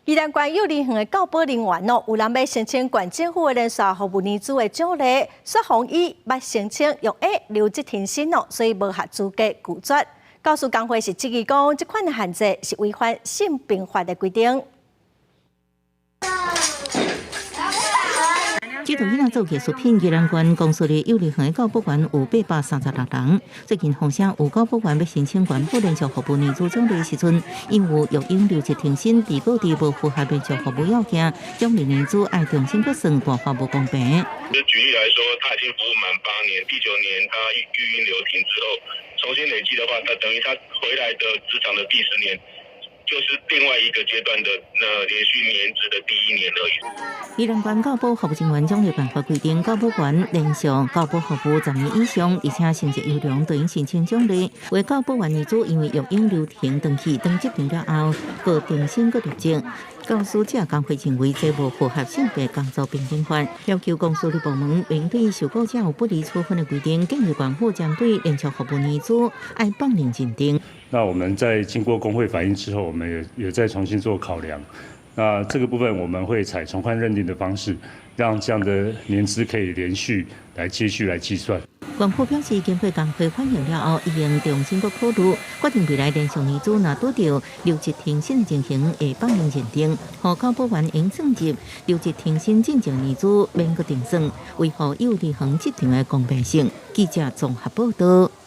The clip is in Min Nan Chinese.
宜蘭縣幼兒園的教保人員哦，有人欲申請縣政府的連續服務年資的獎勵，煞予伊捌申請育嬰留職停薪哦，所以無合資格拒絕。教師工會是質疑講，這款的限制是違反性平法的規定。這套囡仔做藝術品，宜蘭縣公私立幼兒園教保員有836人。最近風聲有教保員欲申請縣府連續服務年資獎勵時陣，因為育嬰留職停薪，被告知無符合連續服務要件，獎勵年資愛重新閣算，大發無公平。就舉例來說，他已經服務滿8年，第九年他育嬰留停之後，重新累計的話，他等於他回來的職場的第10年，就是另外一個階段的那連續年資的第一年而已。宜蘭縣教保服務人員獎勵辦法規定，教保員連續教保服務10年以上，而且成績優良，對應申請獎勵。有教保員年資因為育嬰留停轉去轉職場了後，閣重新閣入職。教師者工會認為這無符合性別工作平等法，要求公私立部門面對受僱者有不利處分的規定，建議縣府針對連續服務年資愛放任認定。那我們在經過工會反映之後，我們也再重新做考量。那這個部分我們會採從寬認定的方式，讓這樣的年資可以連續來接續來計算。縣府表示，經過工會反映了後，已經重新閣考慮，決定未來連續年資若拄著留職停薪的情形，會放任認定，予教保員應算入留職停薪進前年資免閣重算，維護幼兒園職場的公平性。記者綜合報道。